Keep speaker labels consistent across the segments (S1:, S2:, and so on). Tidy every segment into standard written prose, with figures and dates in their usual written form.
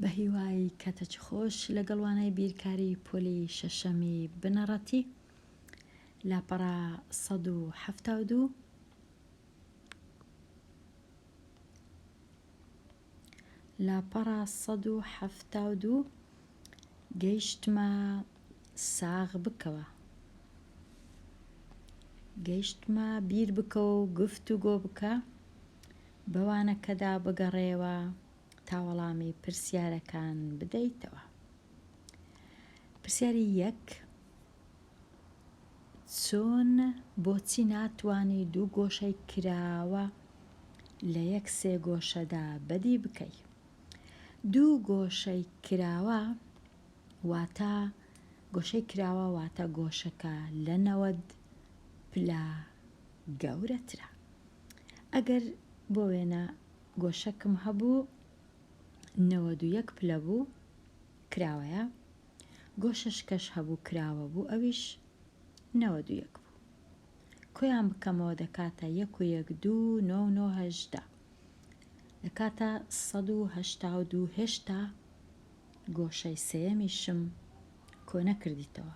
S1: بەهیوای کاتەکی خۆش لەگەڵ وانەی بیرکاری پۆلی شەشەمی بنەڕەتی لاپەڕە 172. لاپەڕە 172 گەیشتمە ساغ بکەوە گەیشتمە بیر بکەوە و گفتوگۆ بکە بە وانەکەدا بگەڕێوە تا وەڵامی پرسیارەکان بدەیتەوە. پرسیاری یەک، چۆن بۆچی ناتوانی دوو گۆشەی کراوە لە یەک سێگۆشەدا بەدی بکەی؟ دوو گۆشەی کراوە واتە گۆشەی کراوە واتە گۆشەکە لە 90 پلە گەورەترە. ئەگەر بۆ وێنە گۆشەکم هەبوو 91 پلە بوو کراوەیە، گۆشەشکەش هەبوو کراوە بوو ئەویش 91 بوو. کۆیان بکەمەوە دەکاتە یەک و یەک دوو نۆ و نۆ 18 دەکاتە 182 هێشتا گۆشەی سێیەمیشم کۆ نەکردیتەوە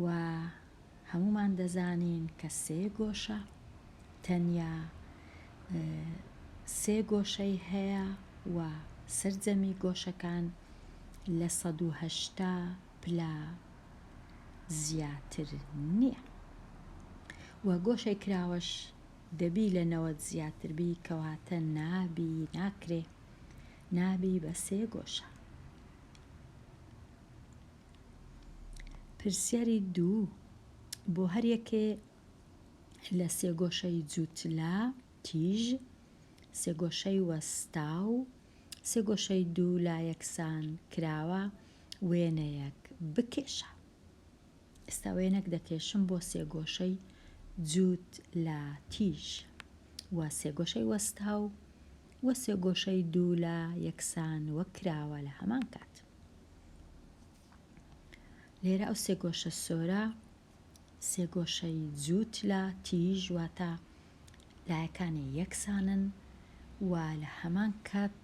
S1: و هەموومان دەزانین کە سێ گۆشە تەنیا سێ گۆشەی هەیە و سەرجەمی گۆشەکان لە 180 پلە زیاتر نییە و گۆشەی کراوەش دەبی لە 90 زیاتر بی کەواتە نابی ناکرێ نابی بە سێ گۆشە. پرسیاری دوو، بۆ هەر یەکێ لە سێگۆشەی جووتلا، تیژ، سێگۆشەی وەستاو، سێگۆشەی دوو لا یەکسان کراوە وێنەیەک بکێشە. ئێستا وێنەک دەکێشم بۆ سێگۆشەی جووت لا تیژ و سێگۆشەی وەستاو و سێگۆشەی دوو لا یەکسان و کراوە لە هەمان کات. لێرە ئەو سێگۆشە سۆرە سێگۆشەی جووت لا تیژ واتە لایەکانی یەکسانن و لە هەمان کات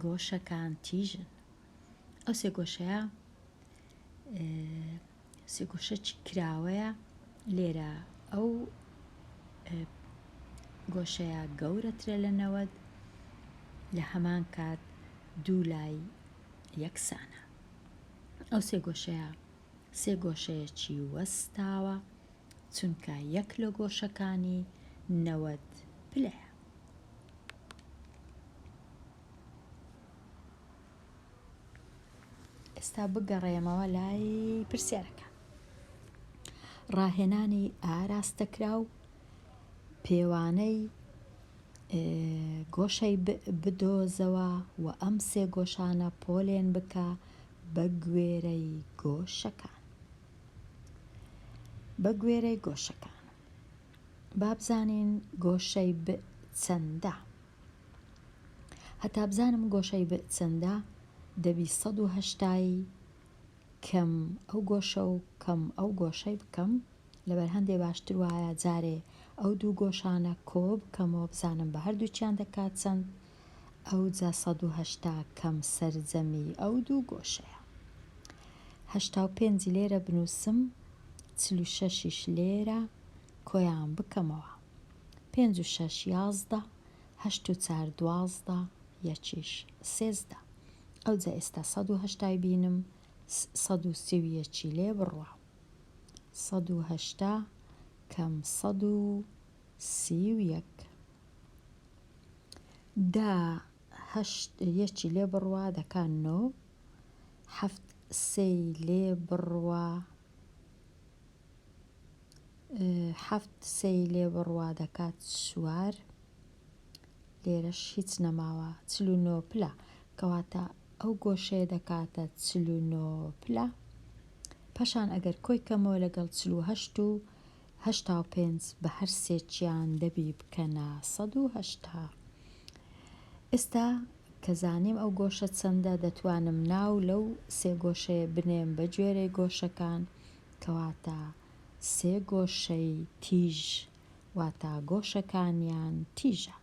S1: گۆشەکان تیژن. ئەو سێگۆشەیە سێگۆشەکی کراوەیە لێرە ئەو گۆشەیە گەورەترە لە 90 لە هەمان کات دوو لای یەکسانە ئەو سێگۆشەیە سێگۆشەیەکی وەستاوە چونکە یەک لە گۆشەکانی 90 پلەیە. ئێستا بگەڕێمەوە لای پرسیارەکان. ڕاهێنانی ئاراستەکراو پێوانەی گۆشەی بدۆزەوە و ئەم سێ گۆشانە پۆلێن بکە بە گوێرەی گۆشەکان. بە گوێرەی گۆشەکان. با بزانین گۆشەی ب چەندە؟ هەتا بزانم گۆشەی ب چەندە دەبی 180 ی کەم ئەو گۆشە و کەم ئەو گۆشەی بکەم لەبەر هەندێ باشتر وایە جارێ ئەو دوو گۆشانە کۆ بکەمەوە بزانم بە هەردووکیان دەکات چەند ئەوجا 180 کەم سەرجەمی ئەو دوو گۆشەیە 85 لێرە بنووسم 46یش لێرە کۆیان بکەمەوە پێنج و شەش 11 هەشت و چار 12 یەکیش 13 ئەوجا ئێستا 180 بینم 131 لێ بڕوا 180 کەم 131 دە هەشت یەکی لێ بڕوا دەکا نۆ حەفت سێی لێ بڕوا حەفت سێی لێ بڕوا دەکات چوار لێرەش هیچ نەماوە 49 پلە کەواتە ئەو گۆشەیە دەکاتە 49 پلە پاشان ئەگەر کۆی کەمەوە لەگەڵ 48 و 85 بە هەر سێکیان دەبی بکەنە 180 ئێستا کە زانیم ئەو گۆشە چەندە دەتوانم ناو لەو سێ گۆشەیە بنێم بە گوێرەی گۆشەکان کەواتە سێ گۆشەی تیژ واتا گۆشەکانیان تیژە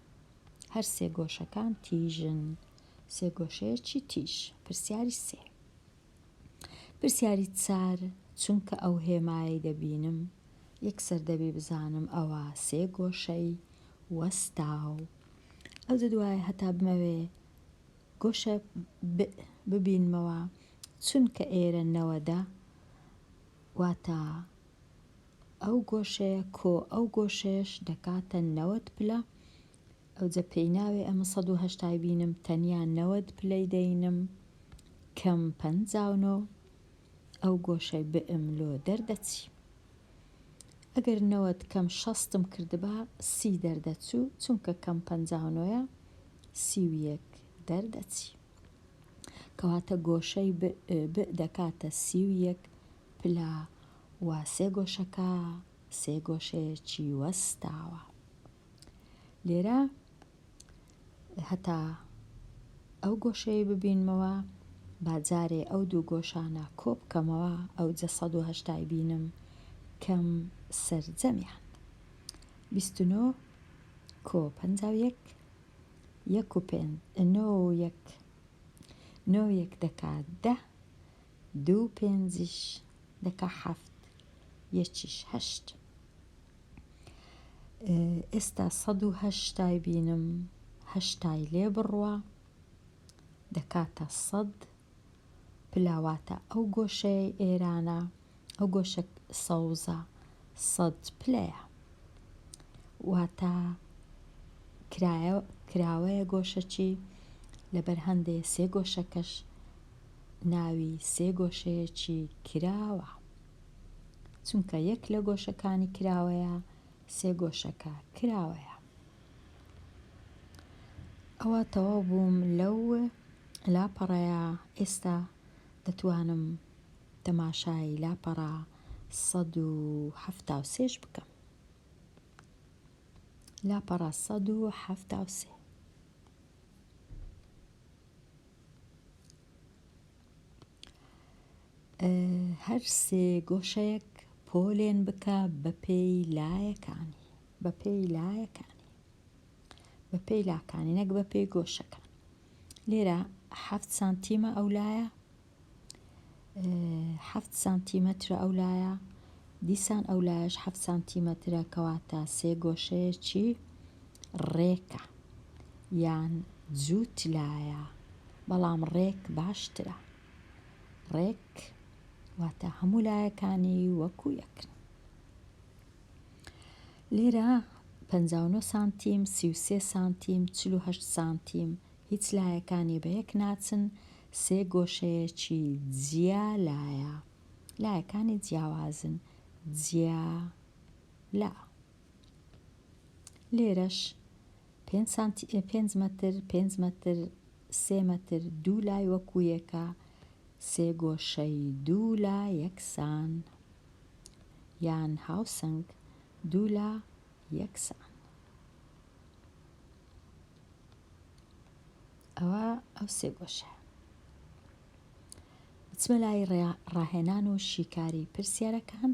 S1: هەر سێ گۆشەکان تیژن. سێگۆشەیەکی تیژ. پرسیاری سێ. پرسیاری چار، چونکە ئەو هێمایەی دەبینم، یەکسەر دەبی بزانم ئەوە سێگۆشەی وەستاو. ئەوجە دوایە هەتا بمەوێ گۆشە ب ببینمەوە، چونکە ئێرە نەوەدە، واتە ئەو گۆشەیە کۆ ئەو گۆشەیەش دەکاتە 90 پلە، ئەوجە پێی ناوێ ئەمە سەد و هەشتای بینم تەنیا 90 پلەی دەینم کەم 59 ئەو گۆشەی بئم لۆ دەردەچی. ئەگەر 90 کەم شەستم کردبا 30 دەردەچوو چونکە کەم پەنجاونۆیە 31 دەردەچی. کەواتە گۆشەی ب ب دەکاتە 31 پلە و سێگۆشەکە سێگۆشەیەکی وەستاوە. لێرە هەتا ئەو گۆشەیەی ببینمەوە با جارێ ئەو دوو گۆشانە کۆ بکەمەوە ئەوجە 180 بینم کەم سەرجەمیان 29 کۆ 51 یەک و پێنج نۆ و یەک نۆ یەک دەکا دە دوو پێنجیش دەکا حەفت یەکیش هەشت. ئێستا سەد و هەشتای بینم هەشتای لێ بڕوا دەکاتە سەد پلە واتە ئەو گۆشەیەی ئێرانە ئەو گۆشە سەوزە سەد پلەیە واتە کرایە کراوەیە گۆشەچی لەبەر هەندێ سێ گۆشەکەش ناوی سێ گۆشەیەکی کراوە. چونکە یەک لە گۆشەکانی کراوەیە سێ گۆشەکە کراوەیە. ئەوە تەواو بووم لەو لاپەڕەیە ئێستا دەتوانم تەماشای لاپەڕە 173 ش بکەم. لاپەڕە 173. هەر سێ گۆشەیەک پۆلێن بکە بەپێی لایەکانی بەپێی لایەکانی بەپێی لاکانی نەک بەپێی گۆشەکان لێرە حەفت سانتیمە ئەو لایە حەفت سانتیمەترە ئەو لایە دیسان ئەو لایەش حەفت سانتیمەترە کەواتە سێ گۆشەیەکی ڕێکە یان جووت لایە بەڵام ڕێک باشترە ڕێک واتە هەموو لایەکانی وەکو یەکن. لێرە 59 سانتیم 33 سانتیم 48 سانتیم هیچ لایەکانی بە یەک ناچن سێ گۆشەیەکی جیا لایە لایەکانی جیاوازن جیا لا لێرەش پێنج سانتی پێنج مەتر پێنج مەتر سێ مەتر دوو لای وەکو یەکە سێ گۆشەی دوو لا یەکسان یان هاوسەنگ دوو لا یەکسان. ئەوە ئەو سێ گۆشەیە. بچمە لای ڕاهێنان و شیکاری پرسیارەکان.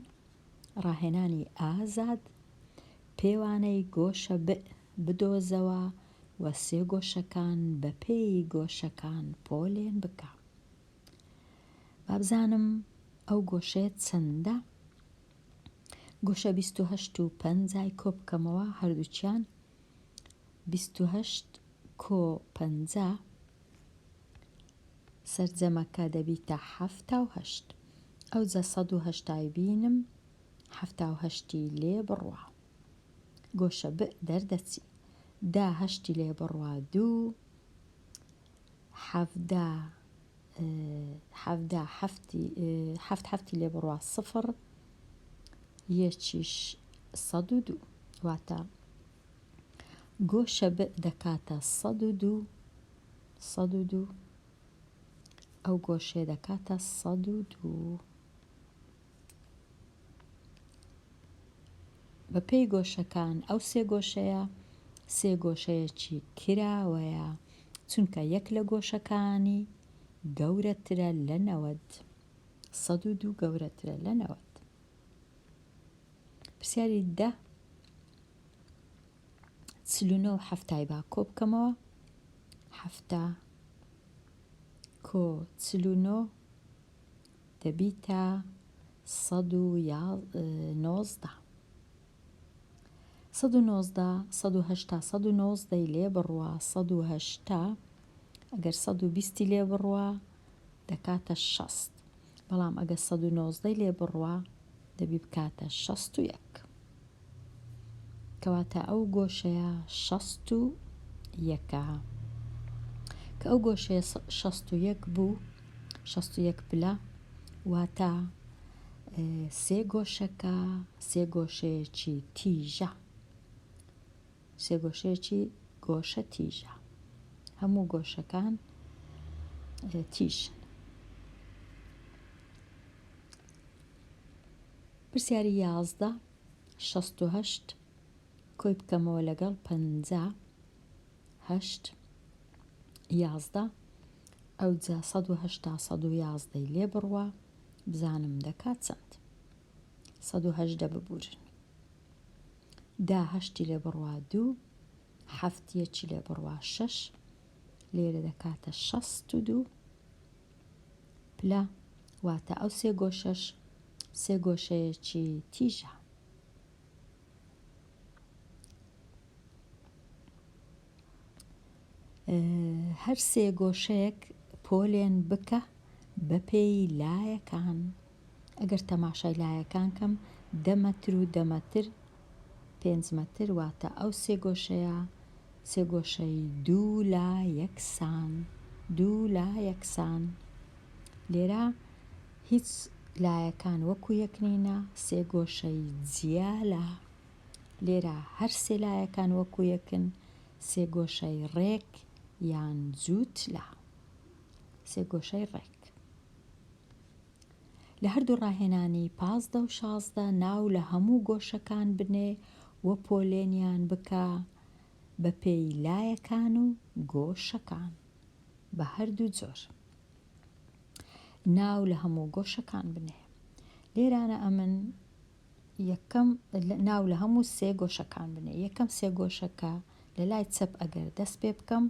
S1: ڕاهێنانی ئازاد، پێوانەی گۆشە ب بدۆزەوە و سێگۆشەکان بەپێی گۆشەکان پۆلێن بکە. با بزانم ئەو گۆشەیە چەندە؟ گۆشە 28 و پەنجای کۆ بکەمەوە هەردووکیان 28 کۆ 50 سەرجەمەکە دەبیتە 78 ئەوجە 180 بینم 78ی لێ بڕوا. گۆشە ب دەردەچی. دا هەشتی لێ بڕوا دوو 17 17 هەفتی هەفت هەفتی لێ بڕوا سفر یەکیش 102 واتە گۆشە ب دەکاتە 102 102 ئەو گۆشەیە دەکاتە 102. بە پێی گۆشەکان ئەو سێ گۆشەیە سێ گۆشەیەکی کراوەیە چونکە یەک لە گۆشەکانی گەورەترە لە 90 102 گەورەترە لە 90. پرسیاری دە 49 و حەفتای با کۆ بکەمەوە حەفتا. کۆ 49 دەبیتە 119. 119 180 119 ی لێ بڕوا 180 ئەگەر 120 ی لێ بڕوا دەکاتە 60 بەڵام ئەگەر 119 ی لێ بڕوا دەبی بکاتە 61 کەواتە ئەو گۆشەیە 61 ە کە ئەو گۆشەیە 61 بوو 61 پلە واتە سێ گۆشەکە سێ گۆشەیەکی تیژە سێ گۆشەیەکی گۆشە تیژە هەموو گۆشەکان تیژن. پرسیاری 11 68 کۆی بکەمەوە لەگەڵ 50 هەشت 11 ئەوجا 180 111 لێ بڕوا بزانم دەکات چەند 118 ببورن دا هەشتی لێ بڕوا دوو حەفت یەکی لێ بڕوا شەش لێرە دەکاتە 62 پلە واتە ئەو سێ گۆشەش سێ گۆشەیەکی تیژە. هەر سێ گۆشەیەک پۆلێن بکە بەپێی لایەکان. ئەگەر تەماشای لایەکان کەم دە مەتر و دە مەتر پێنج مەتر واتە ئەو سێ گۆشەیە سێ گۆشەی دوو لا یەکسان دوو لا یەکسان لێرە هیچ لایەکان وەکو یەک نینە سێ گۆشەی جیا لا لێرە هەر سێ لایەکان وەکو یەکن سێ گۆشەی ڕێک یان جووت لا سێ گۆشەی ڕێک لە هەردوو ڕاهێنانی 15 و 16 ناو لە هەموو گۆشەکان بنێ و پۆلێنیان بکە بە پێی لایەکان و گۆشەکان بە هەردوو جۆر ناو لە هەموو گۆشەکان بنێ لێرانە ئەمن یەکەم ناو لە هەموو سێ گۆشەکان بنێ یەکەم سێ گۆشەکە لە لای چەپ ئەگەر دەست پێ بکەم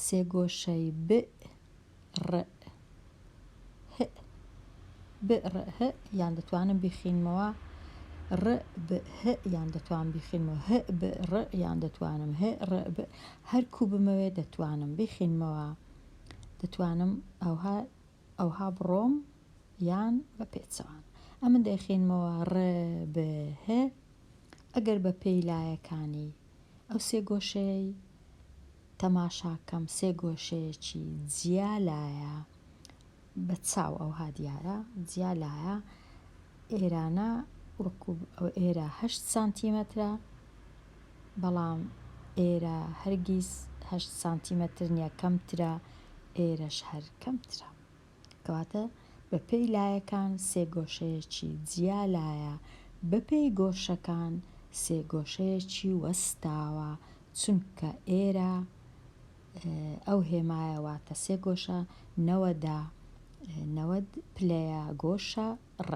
S1: سێ گۆشەی ب ڕ ه ب ڕ ه یان دەتوانم بیخینمەوە ڕ ب ه یان دەتوانم بیخینمەوە ه ب ڕ یان دەتوانم ه ڕ ب هەر کو بمەوێ دەتوانم بیخینمەوە دەتوانم ئەوها ئەوها بڕۆم یان بە پێچەوانە ئەمن دەیخینمەوە ڕ ب ه ئەگەر بە پێی لایەکانی ئەو سێ گۆشەیەی تەماشاکەم سێ گۆشەیەکی جیا لایە بە چاو ئەوها دیارە جیا لایە ئێرانە وەکو ئێرە هەشت سانتیمەترە بەڵام ئێرە هەرگیز هەشت سانتیمەتر نییە کەمترە ئێرەش هەر کەمترە. کەواتە بەپێی لایەکان سێگۆشەیەکی جیا لایە، بەپێی گۆشەکان سێگۆشەیەکی وەستاوە، چونکە ئێرە ئەو هێمایە واتە سێگۆشە نەوەدە 90 پلەیە گۆشە ڕ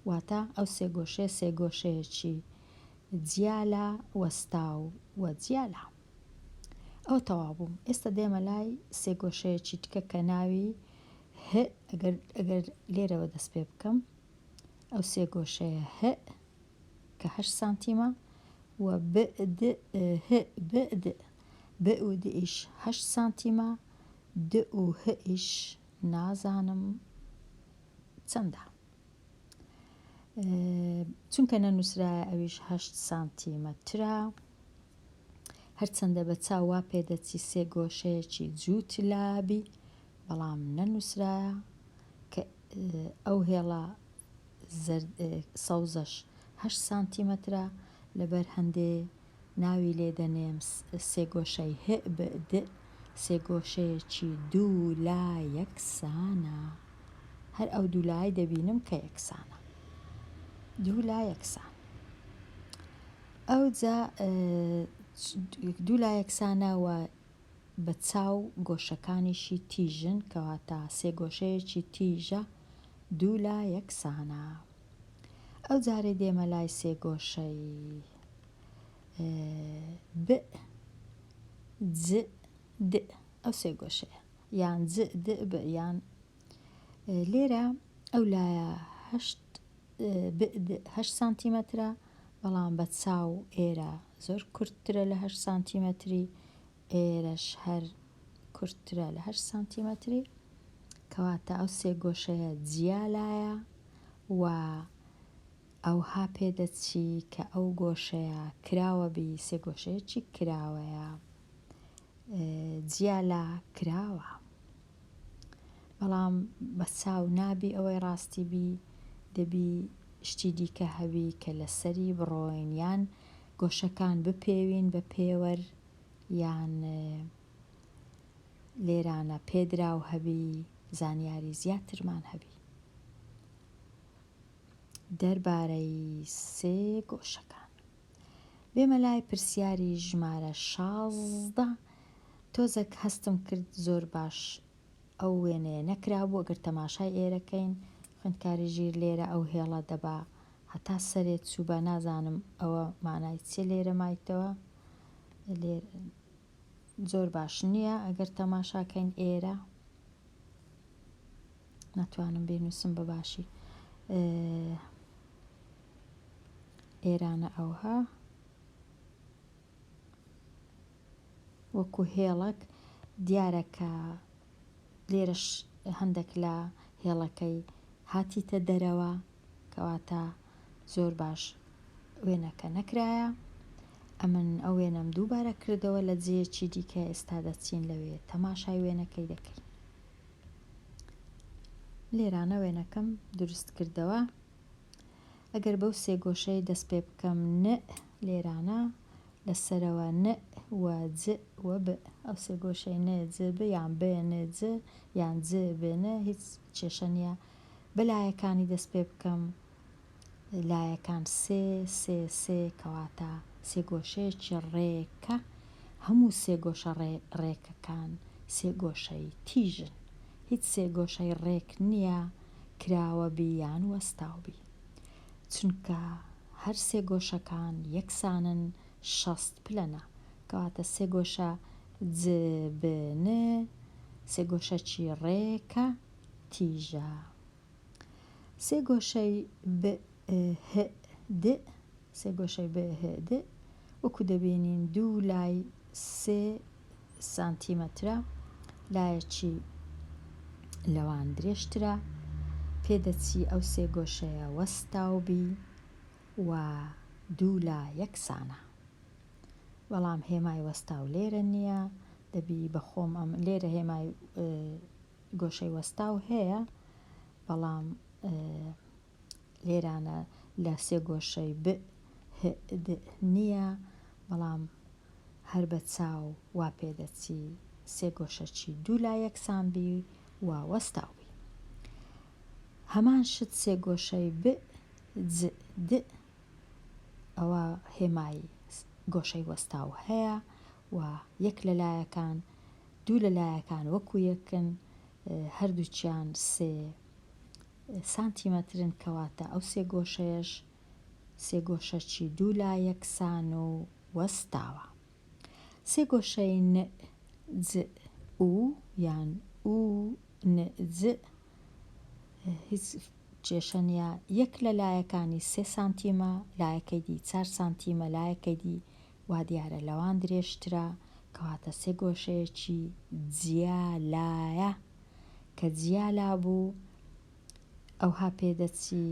S1: واتە ئەو سێگۆشەیە سێگۆشەیەکی جیا لە وەستاو و جیا لە. ئەوە تەواو بوو ئێستا دێمە لای سێگۆشەیەکی تکە کە ناوی ه ئەگەر ئەگەر لێرەوە دەست پێ بکەم ئەو سێگۆشەیە ه کە هەشت سانتیمە و ب د ه ب د ب و د ئیش هەشت سانتیمە د و ه ئیش نازانم چەندە چونکە نەنووسرایە ئەویش هەشت سانتیمەترە هەرچەندە بە چاو وا پێدەچی سێ گۆشەیەکی جووت لابی، بەڵام نەنووسرایە کە ئەو هێڵە زەرد سەوزەش هەشت سانتیمەترە، لەبەر هەندێ ناوی لێ دەنێم سێ گۆشەی ه ب د سێ گۆشەیەکی دوو لا یەکسانە. هەر ئەو دوو لای دەبینم کە یەکسانە. دوو لا یەکسان. ئەوجا دوو لا یەکسانە و بە چاو گۆشەکانیشی تیژن کەواتە سێ گۆشەیەکی تیژە دوو لا یەکسانە. ئەو جارەی دێمە لای سێ گۆشەی ب ج د ئەو سێ گۆشەیە. یان ج د ب یان لێرە ئەو لایە هەشت ب د هەشت سانتیمەترە بەڵام بە چاو ئێرە زۆر کورتترە لە هەشت سانتیمەتری ئێرەش هەر کورتترە لە هەشت سانتیمەتری کەواتە ئەو سێ گۆشەیە جیا لایە و ئەوها پێدەچی کە ئەو گۆشەیە کراوە بی سێگۆشەیەکی کراوەیە جیا لە کراوە بەڵام بە چاو نابی ئەوەی ڕاستی بی دەبی شتی دیکە هەبی کە لەسەری بڕۆین یان گۆشەکان بپێوین بە پێوەر یان لێرانە پێدراو هەبی زانیاری زیاترمان هەبی. دەربارەی سێ گۆشەکان. بێمە لای پرسیاری ژمارە 16 تۆزەک هەستم کرد زۆر باش ئەو وێنەیە نەکرابوو ئەگەر تەماشای ئێرەکەین خوێندکاری ژیر لێرە ئەو هێڵە دەبا هەتا سەرێ چووبا نازانم ئەوە مانای چیە لێرە مایتەوە لێر زۆر باش نییە ئەگەر تەماشاکەین ئێرە ناتوانم بینوسم بە باشی ئێرانە ئەوها وەکو هێڵک دیارە کە لێرەش هەندێک لە هێڵەکەی هاتیتە دەرەوە کەواتە زۆر باش وێنەکە نەکرایە ئەمن ئەو وێنەم دووبارە کردەوە لە جێیەکی دیکە ئێستا دەچین لەوێ تەماشای وێنەکەی دەکەین لێرانە وێنەکەم دروست کردەوە ئەگەر بەو سێ گۆشەی دەست پێ بکەم ن لێرانە لە سەرەوە ن و ج و ب ئەو سێ گۆشەی ن ج ب یان ب ن ج یان ج ب ن هیچ کێشە نییە بە لایەکانی دەست پێ بکەم لایەکان سێ سێ سێ کەواتە سێگۆشەیەکی ڕێکە هەموو سێگۆشە ڕێکەکان سێگۆشەی تیژن هیچ سێگۆشەی ڕێک نییە کراوە بی یان وەستاو بی چونکە هەر سێگۆشەکان یەکسانن 60 پلەنە کەواتە سێگۆشە ج ب ن سێگۆشەکی ڕێکە تیژە. سێگۆشەی ب ه د سێگۆشەی ب ه د وەکو دەبینین دوو لای سێ سانتیمەترە، لایەکی لەوان درێژترە، پێدەچی ئەو سێگۆشەیە وەستاو بی و دوو لا یەکسانە. بەڵام هێمای وەستاو لێرە نییە، دەبی بە خۆم ئەم لێرە هێمای گۆشەی وەستاو هەیە بەڵام لێرانە لە سێ گۆشەی ب ه د نییە بەڵام هەر بە چاو وا پێدەچی سێ گۆشەکی دوو لا یەکسان بی و وەستاو بی هەمان شت سێ گۆشەی ب ج د ئەوە هێمای گۆشەی وەستاو هەیە و یەک لە لایەکان دوو لە لایەکان وەکو یەکن هەردووکیان سێ سانتیمەترن کەواتە ئەو سێ گۆشەیەش سێ گۆشەکی دوو لا یەکسان و وەستاوە. سێ گۆشەی ن ج و یان و ن ج هیچ کێشە نییە یەک لە لایەکانی سێ سانتیمە لایەکەی دی چار سانتیمە لایەکەی دی وا دیارە لەوان درێژترە، کەواتە سێگۆشەیەکی جیا لایە، کە جیا لا بوو ئەوها پێدەچی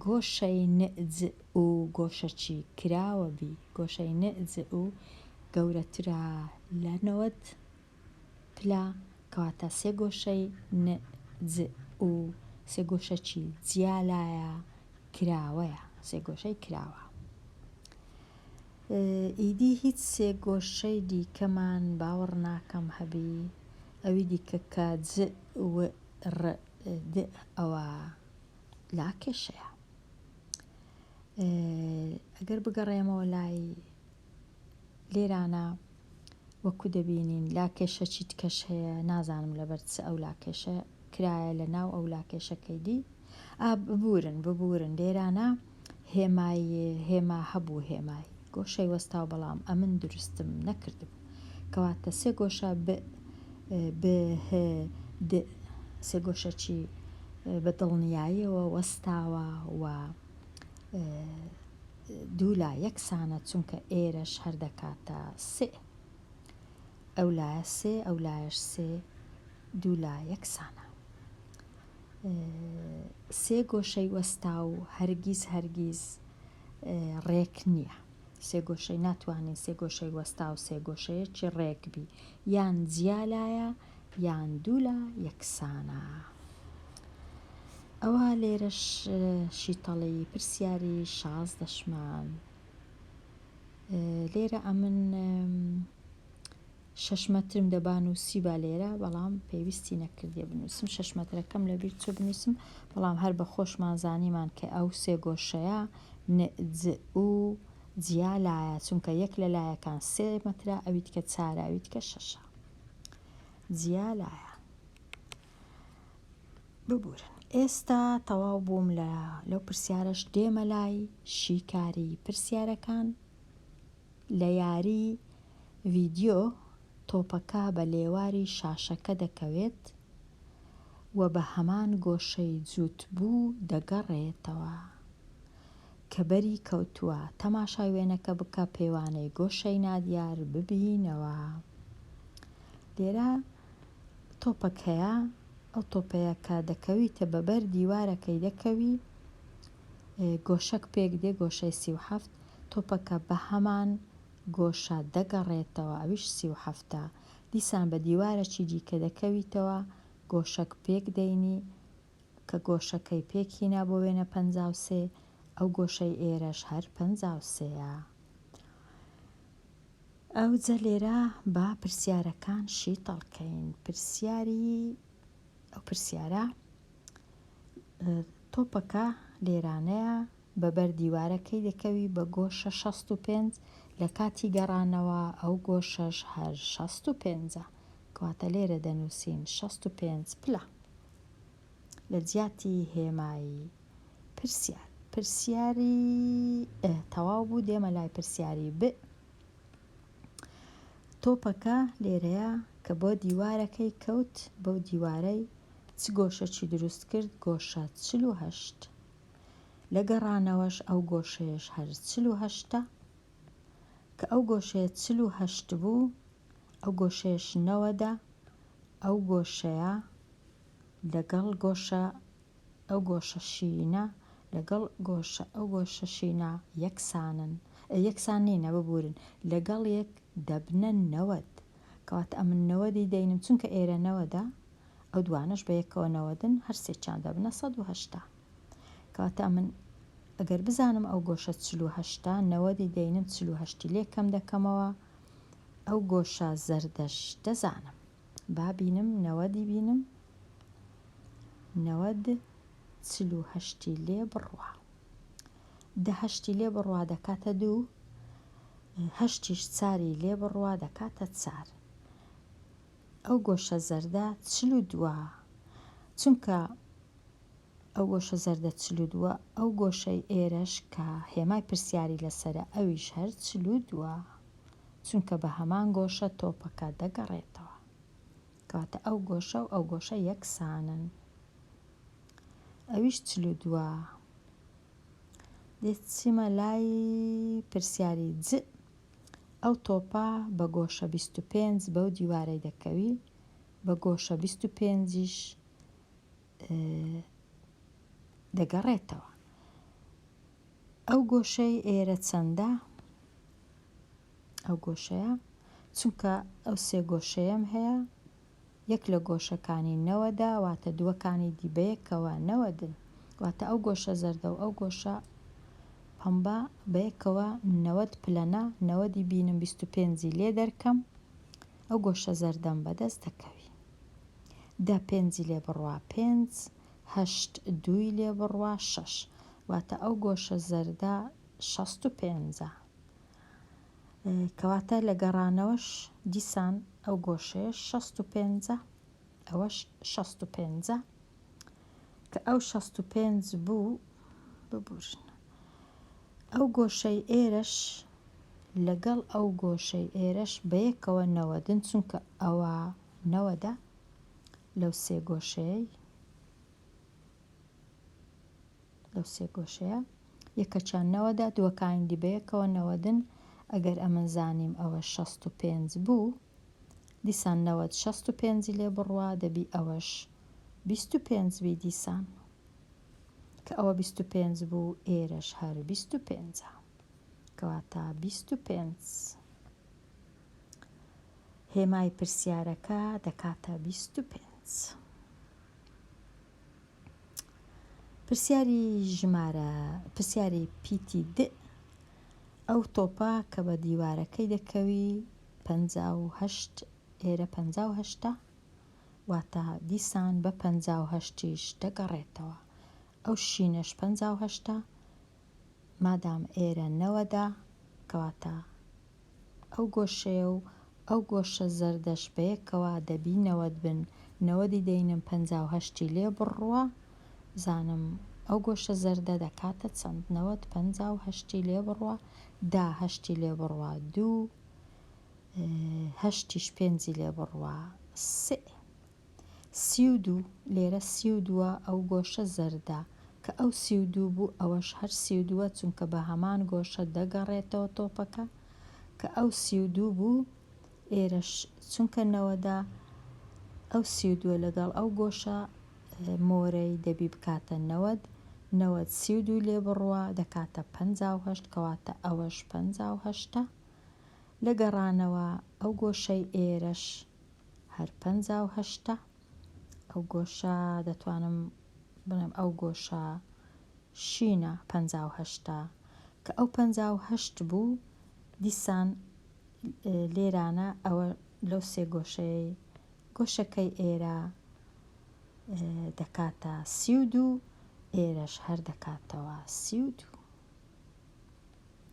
S1: گۆشەی ن ج و گۆشەکی کراوە بی، گۆشەی ن ج و گەورەترە لە 90 پلە، کەواتە سێگۆشەی ن ج و سێگۆشەکی جیا لایە کراوەیە، سێگۆشەی کراوە. ئیدی هیچ سێگۆشەی دیکەمان باوەڕ ناکەم هەبی، ئەوی دیکە کە ج و ر د ئەوە لاکێشەیە. ئەگەر بگەڕێمەوە لای لێرانە وەکو دەبینین لاکێشەکی تکەش هەیە نازانم لەبەر چ ئەو لاکێشە کرایە لە ناو ئەو لاکێشەکەی دی ئا ببورن ببورن لێرانە هێمای هێما هەبوو هێمای گۆشەی وەستاو بەڵام ئەمن دروستم نەکردبوو. کەواتە سێ گۆشە ب ب ه د سێ گۆشەکی بە دڵنیاییەوە وەستاوە و دوولا یەکسانە چونکە ئێرەش هەر دەکاتە سێ ئەو لایە سێ ئەو لایەش سێ دوولا یەکسانە. سێ گۆشەی وەستاو هەرگیز هەرگیز ڕێک نییە. سێ گۆشەی ناتوانین سێ گۆشەی وەستاو سێ گۆشەیەکی ڕێک بی یان جیا لایە یان دوولا یەکسانە. ئەوە لێرەش شیتەڵی پرسیاری شازدەشمان لێرە ئەمن شەش مەترم دەبا نووسیبا لێرە بەڵام پێویستی نەکردیە بنووسم شەش مەترەکەم لەبیر چوو بنووسم بەڵام هەر بە خۆشمان زانیمان کە ئەو سێ گۆشەیە ن ج و جیا لایە چونکە یەک لە لایەکان سێ مەترە ئەوی دیکە چارە ئەوی دیکە شەشە جیا لایە ببورن ئێستا تەواو بووم لە لەو پرسیارەش دێمە لای شیکاری پرسیارەکان لە یاری ڤیدیۆ تۆپەکە بە لێواری شاشەکە دەکەوێت و بە هەمان گۆشەی جووتبوو دەگەڕێتەوە کە بەری کەوتووە، تەماشای وێنەکە بکە پێوانەی گۆشەی نادیار ببینەوە. لێرە تۆپەک هەیە، ئەو تۆپەیە کە دەکەویتە بە بەر دیوارەکەی دەکەوی گۆشەک پێک دێ گۆشەی 37 تۆپەکە بە هەمان گۆشە دەگەڕێتەوە ئەویش 37 ە دیسان بە دیوارەکی دیکە دەکەویتەوە گۆشەک پێک دەینی کە گۆشەکەی پێک هینا بۆ وێنە 53 ئەو گۆشەی ئێرەش هەر 53 یە. ئەوجە لێرە با پرسیارەکان شیتەڵ کەین پرسیاری ئەو پرسیارە تۆپەکە لێرانەیە بە بەر دیوارەکەی دەکەوی بە گۆشە 65 لە کاتی گەڕانەوە ئەو گۆشەش هەر 65 ە کەواتە لێرە دەنووسین 65 پلە لە جیاتی هێمای پرسیار پرسیاری ئ تەواو بوو دێمە لای پرسیاری ب تۆپەکە لێرەیە کە بۆ دیوارەکەی کەوت بەو دیوارەی چ گۆشەکی دروست کرد گۆشە 48 لە گەڕانەوەش ئەو گۆشەیەش هەر 48ە کە ئەو گۆشەیە 48 بوو ئەو گۆشەیەش نەوەدە ئەو گۆشەیە لەگەڵ گۆشە ئەو گۆشە شینە لەگەڵ گۆشە ئەو گۆشە شینە یەکسانن یەکسان نینە ببورن لەگەڵ یەک دەبنە 90 کەواتە ئەمن نەوەدی دەینم چونکە ئێرە نەوەدە ئەو دوانەش بە یەکەوە نەوەدن هەر سێکیان دەبنە 180 کەواتە ئەمن ئەگەر بزانم ئەو گۆشە 48 نەوەدی دەینم 48 لێ کەم دەکەمەوە ئەو گۆشە زەردەش دەزانم با بینم نەوەدی بینم 90 48ی لێ بڕوا. دە هەشتی لێ بڕوا دەکاتە دوو، هەشتیش چاری لێ بڕوا دەکاتە چار. ئەو گۆشە زەردە 42ە. چونکە ئەو گۆشە زەردە 42ە، ئەو گۆشەی ئێرەش کە هێمای پرسیاری لەسەرە ئەویش هەر 42ە. چونکە بە هەمان گۆشە تۆپەکە دەگەڕێتەوە. کەواتە ئەو گۆشە و ئەو گۆشە یەکسانن. ئەویش 42ە. دەچمە لای پرسیاری ج. ئەو تۆپە بە گۆشە 25 بەو دیوارەی دەکەوی، بە گۆشە 25یش دەگەڕێتەوە. ئەو گۆشەی ئێرە چەندە؟ ئەو گۆشەیە چونکە ئەو سێ گۆشەیەم هەیە یەک لە گۆشەکانی نەوەدە واتە دووەکانی دی بەیەکەوە نەوەدن واتە ئەو گۆشە زەردە و ئەو گۆشە پەمبە بەیەکەوە 90 پلەنە نەوەدی بینم 25ی لێ دەرکەم ئەو گۆشە زەردەم بەدەست دەکەوی دە پێنجی لێ بڕوا پێنج هەشت دووی لێ بڕوا شەش واتە ئەو گۆشە زەردە 65ە کەواتە لە گەڕانەوەش دیسان ئەو گۆشەیە 65ە ئەوەش 65ە کە ئەو 65 بوو ببورن ئەو گۆشەی ئێرەش لەگەڵ ئەو گۆشەی ئێرەش بەیەکەوە نەوەدن چونکە ئەوە نەوەدە لەو سێ گۆشەیەی لەو سێ گۆشەیە یەکەکیان نەوەدە دووەکانی دی بەیەکەوە نەوەدن ئەگەر ئەمن زانیم ئەوە 65 بوو دیسان 90 65 لێ بڕوا دەبی ئەوەش 25 بی دیسان کە ئەوە 25 بوو ئێرەش هەر 25 کەواتە 25 هێمای پرسیارەکە دەکاتە 25. پرسیاری ژمارە پرسیاری پیتی د ئەو تۆپە کە بە دیوارەکەی دەکەوی 58 ئێرە 58 واتە دیسان بە 58یش دەگەڕێتەوە ئەو شینەش 58 مادام ئێرە نەوەدە کەواتە ئەو گۆشەیە و ئەو گۆشە زەردەش بەیەکەوە دەبی 90 بن، نەوەدی دەینم 58ی لێ بڕوا بزانم ئەو گۆشە زەردە دەکاتە چەند، 90 58ی لێ بڕوا دا هەشتی لێ بڕوا دوو هەشتیش پێنجی لێ بڕوا سێ 32 لێرە 32ە ئەو گۆشە زەردە کە ئەو 32 بوو ئەوەش هەر 32ە چونکە بە هەمان گۆشە دەگەڕێتەوە تۆپەکە کە ئەو 32 بوو ئێرەش چونکە نەوەدە ئەو 32 لەگەڵ ئەو گۆشە مۆرەی دەبی بکاتە 90 90 32 لێ بڕوا دەکاتە 58 کەواتە ئەوەش 58ە لە گەڕانەوە ئەو گۆشەی ئێرەش هەر 58ە ئەو گۆشە دەتوانم بڵێم ئەو گۆشە شینە 58ە کە ئەو 58 بوو دیسان لێرانە ئەوە لەو سێ گۆشەیەی گۆشەکەی ئێرە دەکاتە 32 ئێرەش هەر دەکاتەوە 32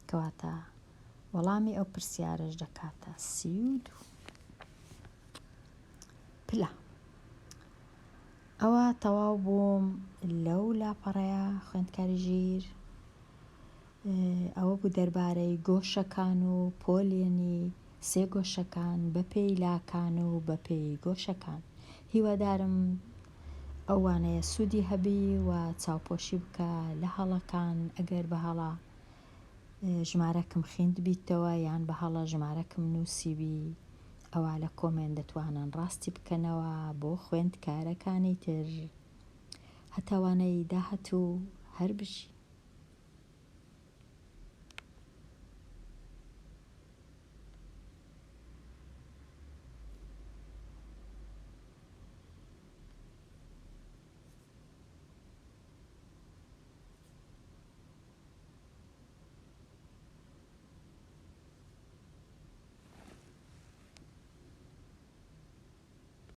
S1: کەواتە وەڵامی ئەو پرسیارەش دەکاتە 32 پلە. ئەوە تەواو بووم لەو لاپەڕەیە خوێندکاری ژیر ئەوە بوو دەربارەی گۆشەکان و پۆلێنی سێ گۆشەکان بەپێی لاکان و بەپێی گۆشەکان. هیوادارم ئەو وانەیە سوودی هەبی و چاوپۆشی بکە لە هەڵەکان ئەگەر بە هەڵە ژمارەکم خیندبیتەوە یان بە هەڵە ژمارەکم نووسیبی ئەوا لە کۆمێنت دەتوانن ڕاستی بکەنەوە بۆ خوێندکارەکانی تر. هەتا وانەی داهاتوو هەر بژین.